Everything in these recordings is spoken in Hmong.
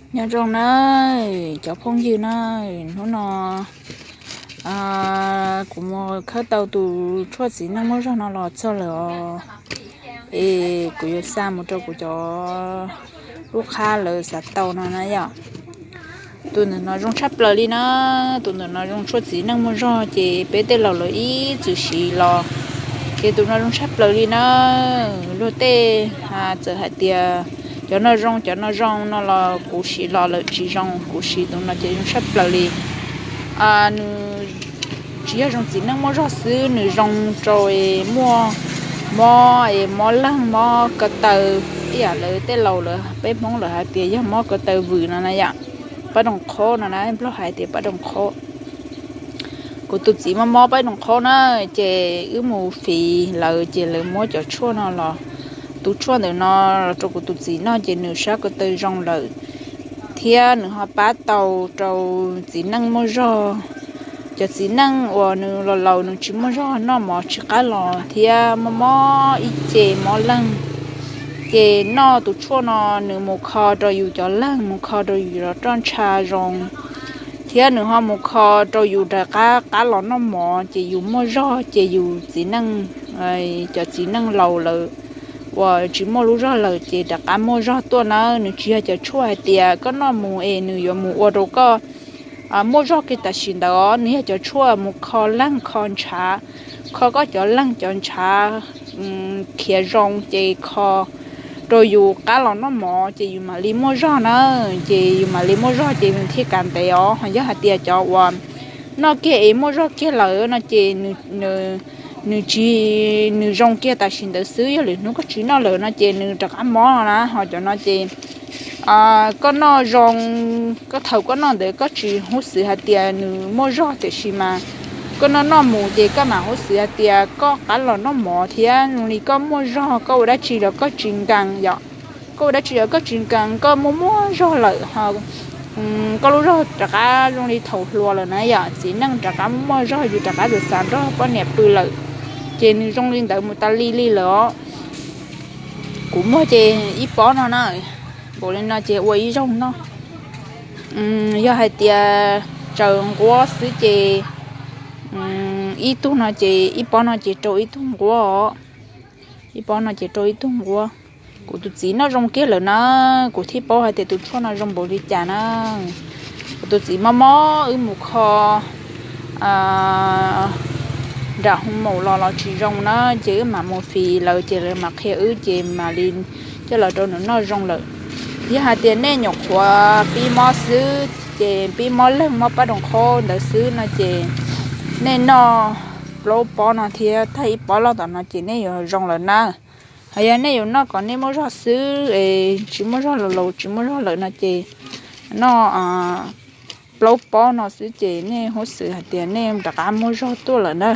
Nyob zoo na cov phooj ywg na, hnub no kuv mus khawb tau tus tshuaj txiv neej muaj zog no los txog lawm os. Es kuv yuav xa mus rau kuv cov lub qhab lawv xav tau no na yom. Tus ntawm no zoo tshaj plaws li na, tus ntawm no zoo tshuaj txiv neej muaj zog ces peb tej laus lawv ib txwm siv los, ces tus no zoo tshaj plaws li na. Luag tej txawm hais tias cov no zoo cov no zoo no los kuv siv los lawm tsis zoo, kuv siv tus no ces zoo tshaj plaws li. Nws tsis yog zoo txiv neej muaj zog xwb, nws zoo rau muaj mob es mob leeg mob ko taw, ib yam lawv tej laus lawv peb Hmoob lawv hais tias yog mob ko taw vwm no na yom. Pab doog qhob no na, Nplog hais tias pab doog qhob. Kuv tus txiv mob mob pab doog qhob na, ces wb mus fiv lawv ces lawv muab cov tshuaj no los, tus tshuaj ntawm no los rau kuv tus txiv noj ces nws sab ko taw zoo lawm, thiab nws ho pab tau rau txiv neej muaj zog. Cov txiv neej uas nws laus laus nws tsis muaj zog noj mov tsis qab los thiab mob mob ib ce mob leeg, ces noj tus tshuaj no nws mus kho rau yus cov leeg, mus kho rau yus cov roj ntsha zoo, thiab nws ho mus kho rau yus rov qab qab los noj mov ces yus muaj zog ces yus txiv neej, cov txiv neej laus lawm uas tsis muaj lub zog lawm ces rov qab muaj zog tuaj na. Nws tsis yog cov tshuaj hais tias koj noj mus es nws yuav mus ua rau koj muaj zog kiag tam sim ntawd os. Nws yog cov tshuaj mus kho leeg kho ntshav, kho koj cov leeg cov ntshav khiav zoo ces kho rau yus qab los noj mov ces yus mam li muaj zog na. Ces yus mam li muaj zog ces nws thiaj kav ntev os. Ho yog hais tias cov uas noj kiag es muaj zog kiag lawm no ces nws tsis, nws zoo kiag tam sim ntawd xwb, yog lwm hnub koj tsis noj lawm no ces nws rov qab mob na. Ho cov no ces koj noj zoo, koj thaum koj noj ntawd koj tsis huj xwv hais tias nws muaj zog, tiam sis mas koj noj noj mus ces koj mam huj xwv hais tias koj qab los noj mov thiab zoo li koj muaj zog, koj ua dab tsi los koj tsis nkees yom. Koj ua dab tsi los koj tsis nkees, koj muaj muaj zog lawm, koj lub zog rov qab zoo li thaum hluas lawm na yom. Txiv neej rov qab muaj zog, yus rov qab txawm xav nrog poj niam pw lawm, ces nws zoo li ntawd mus tas li li lawm os. Kuv muag ces ib pob no na, npaum li no ces ua ib zaug noj. Yog hais tias tsaws nquab xwb ces ib tug no ces ib pob no ces rau ib tug nquab os. Ib pob no ces rau ib tug nquab. Kuv tus txiv noj zoo kiag lawm na, kuv thiaj paub hais tias tus tshuaj no zoo npaum li cas na. Kuv tus txiv mob mob wb mus kho nram hoo maum los los tsis zoo na, ces wb mam mus fiv lawv ces lawv mam qhia wb ces mam li coj los rau nws noj zoo lawm. Yog hais tias nej nyuam qhuav pib mob xwb ces pib mob leeg mob pab doos qhob ntawd xwb no ces nej noj plaub pob no thiab tag ib pob loj tom no ces nej yuav zoo lawm na. Hos yog nej yuav noj kom nej muaj zog xwb es tsis muaj zog los laus tsis muaj zog lawm no ces noj plaub pob no xwb ces nej huj xwv hais tias nej rov qab muaj zog tuaj lawm na.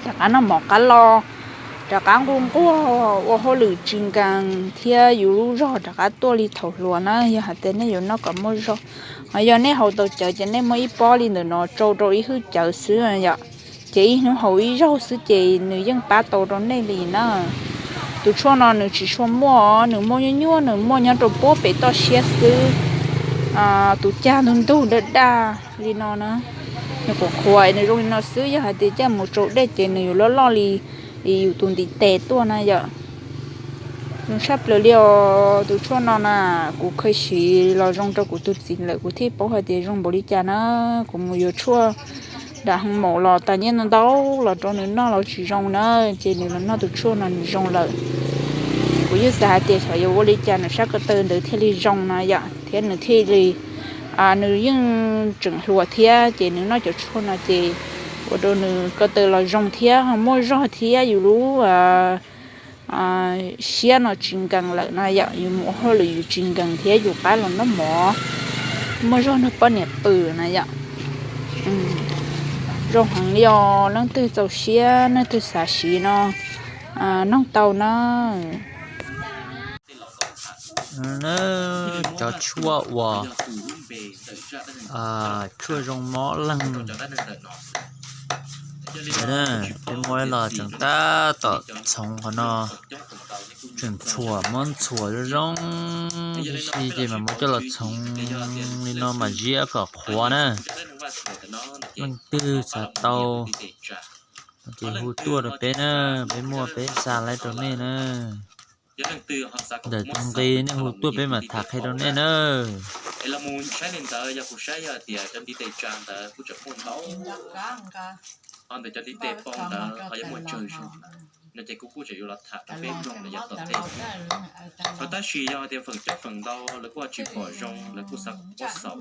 Rov qab noj mov qab los, rov qab nquag nquag, ua hauj lwm tsis nkees thiab yus lub zog rov qab tuaj li thaum hluas na. Yog hais tias nej yuav noj kom muaj zog, hos yog nej haus tau cawv ces nej muab ib pob li ntawm no tsau rau ib hwj cawv xwb yom, ces ib hnub haus ib zaug xwb ces nws yeej pab tau rau nej li na. Tus tshuaj no nws tsis tshua muaj, nws muaj nyuaj nyuaj, nws muaj nyob rau puag pem toj siab xwb. Tus cag ntug ntug daj daj li no na, nws qhuav qhuav nws zoo li no xwb, yog hais tias coj mus tsau dej ces nws yuav loj loj li yus tus ntiv tes tuaj na yom. Zoo tshaj plaws li os tus tshuaj no na, kuv kheev siv los zoo rau kuv tus txiv lawm kuv thiaj paub hais tias zoo npaum li cas na. Kuv mus yuav tshuaj nram hoo maum los tas nyiaj ntau ntau los rau nws noj los tsis zoo na, ces nws los noj tus tshuaj no nws zoo lawm. Kuv yeej xav hais tias xyov yuav ua li cas nws sab ko taw ntawd thiaj li zoo na yom, thiab nws thiaj li, nws yeej tseem hluas thiab ces nws noj cov tshuaj no ces ua rau nws ko taw los zoo thiab ho muaj zog thiab yus lub siab no tsis nkees lawm na yom, yus mus ua hauj lwm yus tsis nkees thiab yus qab los noj mov, muaj zog nrog poj niam pw na yom. Zoo heev li os, leej twg txaus siab leej twg xav siv no noog tau na. Cov tshuaj uas tshuaj zoo mob leeg, Na, peb muab los tseem tab tom txhoov qhov no, tseem ntxhuam, muab ntxhuam zoo zoo tib si ces mam muab coj los txhoov li no mam ziab kom qhuav na. Leej twg xav tau ces hu tuaj rau peb na, peb muaj peb xa laib rau nej na. Ntawm tus nqi nej hu tuaj peb mam tham qhia rau nej na. Tab sis yog tias feem coob feem ntau lawv kuj tsis pom zoo, lawv kuj xav muab xaus thiab.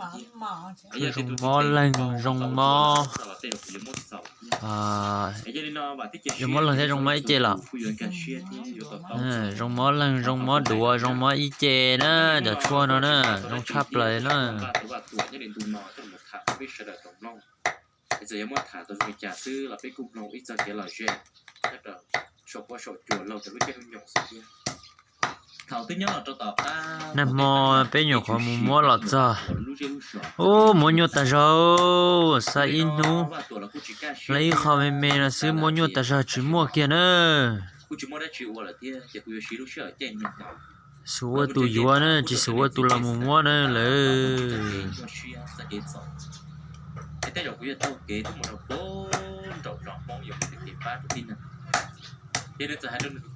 Zoo mob leeg zoo mob, zoo mob leeg thiab zoo mob ib ce los? Zoo mob leeg zoo mob duav zoo mob ib ce na, cov tshuaj no na, zoo tshaj plaws na. Nag hmo peb nyuam qhuav mus muab los txog, ub, muab nyuaj tag zog, xa ib hnub, hlais ib qho me me no xwb muab nyuaj tag zog tsis muaj kiag na. Xub ua tus yuav na, tsis xub ua tus los mus muab na lawm.